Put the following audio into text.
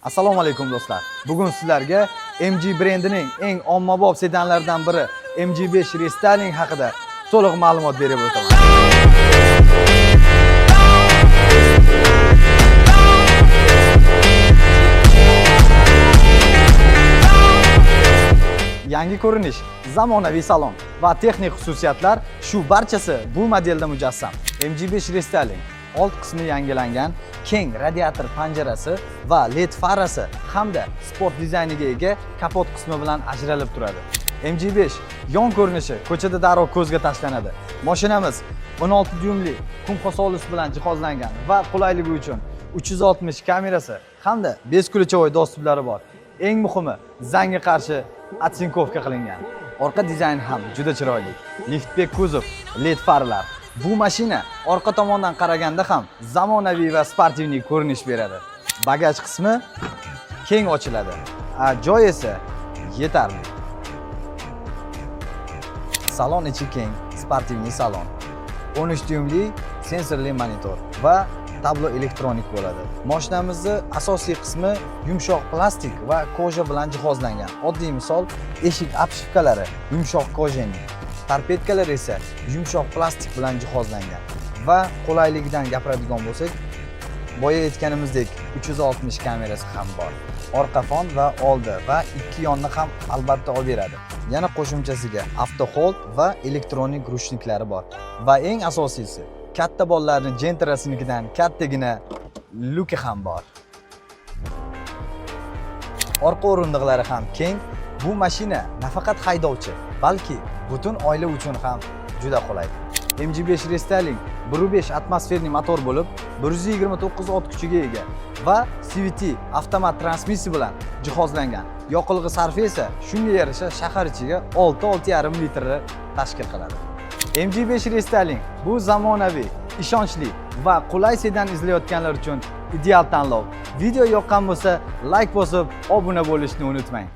Assalomu alaykum, do'stlar. Bugun sizlarga MG brendining eng ommabop sedanlaridan biri MG5 Restyling haqida to'liq ma'lumot berib o'taman. Yangi ko'rinish, zamonaviy salon va texnik xususiyatlar, shu barchasi bu modelda mujassam. MG5 Restyling old qismi yangilangan, keng radiator panjarasi va LED farasi hamda sport dizayniga ega kapot qismi bilan ajralib turadi. MG5 yon ko'rinishi ko'chada darrov ko'zga tashlanadi. Mashinamiz 16 dyumli qum bilan jihozlangan va qulayligi uchun 360 kamerasi hamda бесключевой доступ lari bor. Eng muhimi, zangga qarshi оцинковка qilingan. Orqa dizayn ham juda chiroyli. Liftback kuzov, LED faralar. Bu mashina orqa tomondan qaraganda ham zamonaviy va спортивный ko'rinish beradi. Bagaj qismi keng ochiladi. Joy esa yetarli. Salon ichi keng, спортивный salon. 13 dyumli sensorli monitor va tablo elektronik bo'ladi. Mashinamizni asosiy qismi yumshoq plastik va кожа bilan jihozlangan. Oddiy misol, eshik обшивка lari yumshoq кожаный, торпедка lar esa yumshoq plastik bilan jihozlangan. Va qulayligidan gapiradigan bo'lsak, boya aytganimizdek 360 kamerasi ham bor. Orqa fon va oldi va ikki yonni ham albatta olib beradi. Yana qo'shimchasiga auto hold va elektronik ручник lari bor. Va eng asosiysi, katta bolalarni Gentrasinikidan kattagina люк i ham bor. Orqa o'rindiqlari ham keng. Bu mashina nafaqat haydovchi, balki butun oila uchun ham juda qulay. MG5 Restyling 1.5 атмосферный motor bo'lib, 129 ot kuchiga ega va CVT avtomat transmissiya bilan jihozlangan. Yoqilg'i sarfi esa shunga yarasha shahar ichiga 6-6,5 litrni tashkil qiladi. MG5 Restyling bu zamonaviy, ishonchli va qulay sedan izlayotganlar uchun ideal tanlov. Video yoqqan bo'lsa, like bosib, obuna bo'lishni unutmang.